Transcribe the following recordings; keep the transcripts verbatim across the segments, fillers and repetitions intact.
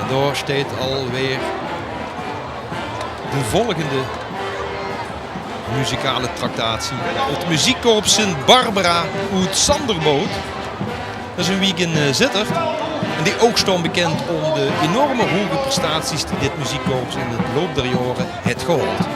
Dao steit alweer de volgende muzikale tractatie. Het muziekkorps Sint Barbara oet Sanderbout. Dat is ein wiek in, eh, Zitterd. En die ouch staon bekend óm de enorme hoge prestaties die dit muziekkorps in de loup der jaore haet gehaold.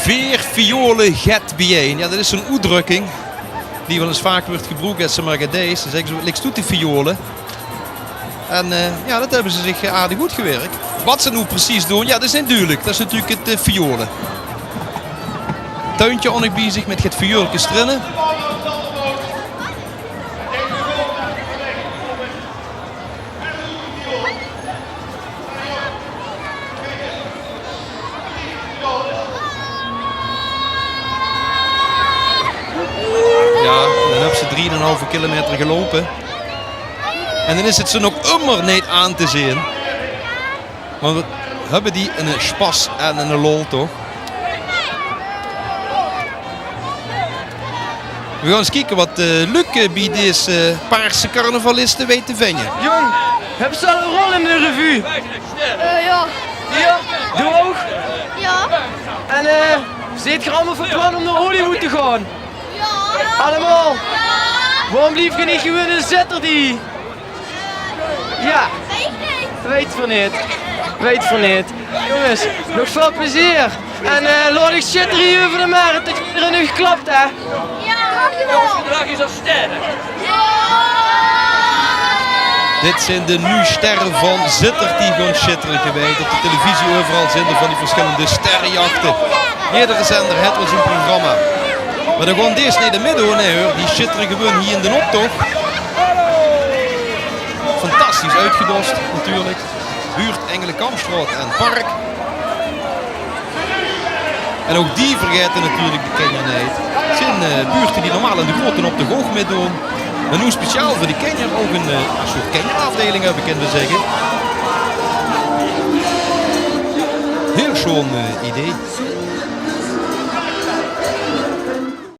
Veer vioole get biejein. Jao, dat is ein oetdrökking die waal ins vaak wuuert gebroek es se mer get deis. Dan zègke ze: "Wat liks doe te vioole?" En, eh, jao, dat höbbe ze zich, eh, aardig oetgewirk. Wat ze noe precies doon, jao, dat is neet dudelik. Dat is natuurlik het, eh, vioole. Tuintje ouch nog bezig mit get vioolkes d'rin. Jao, dan höbs se drieënhalve kilometer geloupe. En dan is het ze nog ummer neet aan te zeen. Want wat höbbe die eine spas en eine lol, toch? Veer gaon ins kieke wat, eh, Luc, eh, bie dees, eh, paarse carnavaliste weit te vinje. Jóng, höbs se al ein rol in de revue? Eh, jao. Jao? Doe ouch? Jao. En, eh, zeet geer allemaol van plan óm nao Hollywood te gaon? Jao. Allemaol? Jao. Waorom blief geer neet gewoon in Zitterd hie? Jao. Weit v'r neet. Weit v'r neet. Jónges, nog väöl plezeer. En, eh, laot uch sjittere hie euver de Merret, det geer 't nog klap, hè? Jao. Dit zeen de nuuj sterre van Zitterd die gaon sjittere. Geer weit, op de televisie euveral zeen d'r van die versjillende sterrejachte. Eder zender haet waal zien programma. Mer dao gaon dees neet aan mitdoon, nae huur. Die sjittere gewoon hie in d'n optoch. Fantastisch oetgedost natuurlik. Buurt Engelekamstraot en Park. En ouch die vergaete natuurlik de kinjer neet. 't Zeen, eh, buurte die normaal in de grote optoch ouch mitdoon. Mer noe speciaal veur de kinjer ouch ein, eh, ein soort kinjeraafdeiling höbbe, kinne v'r zègke. Hiel sjoon, eh, idee.